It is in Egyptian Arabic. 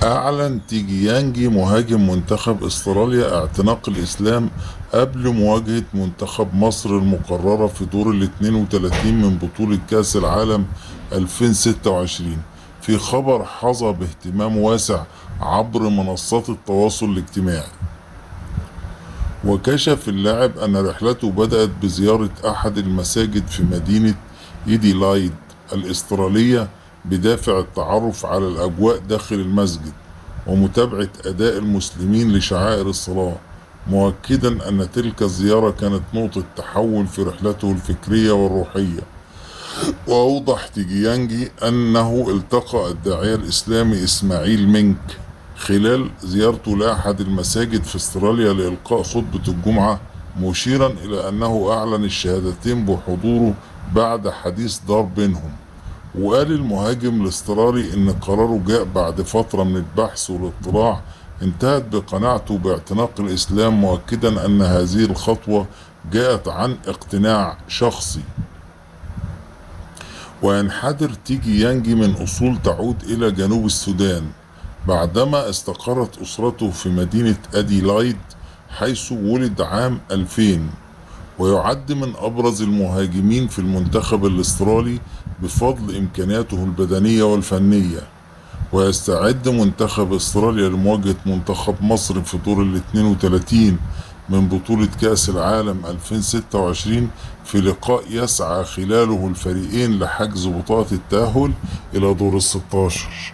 أعلن تيجيانجي مهاجم منتخب استراليا اعتناق الإسلام قبل مواجهة منتخب مصر المقررة في دور ال 32 من بطولة كأس العالم 2026، في خبر حظى باهتمام واسع عبر منصات التواصل الاجتماعي. وكشف اللاعب أن رحلته بدأت بزيارة أحد المساجد في مدينة إديلايد الأسترالية بدافع التعرف على الأجواء داخل المسجد ومتابعة أداء المسلمين لشعائر الصلاة، مؤكدا أن تلك الزيارة كانت نقطة تحول في رحلته الفكرية والروحية. وأوضح تيجيانجي أنه التقى الداعية الإسلامي إسماعيل مينك خلال زيارته لأحد المساجد في استراليا لإلقاء خطبة الجمعة، مشيرا إلى أنه أعلن الشهادتين بحضوره بعد حديث دار بينهم. وقال المهاجم الاسترالي إن قراره جاء بعد فترة من البحث والاطلاع انتهت بقناعته باعتناق الإسلام، مؤكدا أن هذه الخطوة جاءت عن اقتناع شخصي. وينحدر تيجيانجي من أصول تعود إلى جنوب السودان بعدما استقرت أسرته في مدينة أديلايد حيث ولد عام 2000، ويعد من أبرز المهاجمين في المنتخب الاسترالي بفضل إمكانياته البدنية والفنية. ويستعد منتخب استراليا لمواجهة منتخب مصر في دور ال 32 من بطولة كأس العالم 2026 في لقاء يسعى خلاله الفريقين لحجز بطاقة التأهل إلى دور ال 16.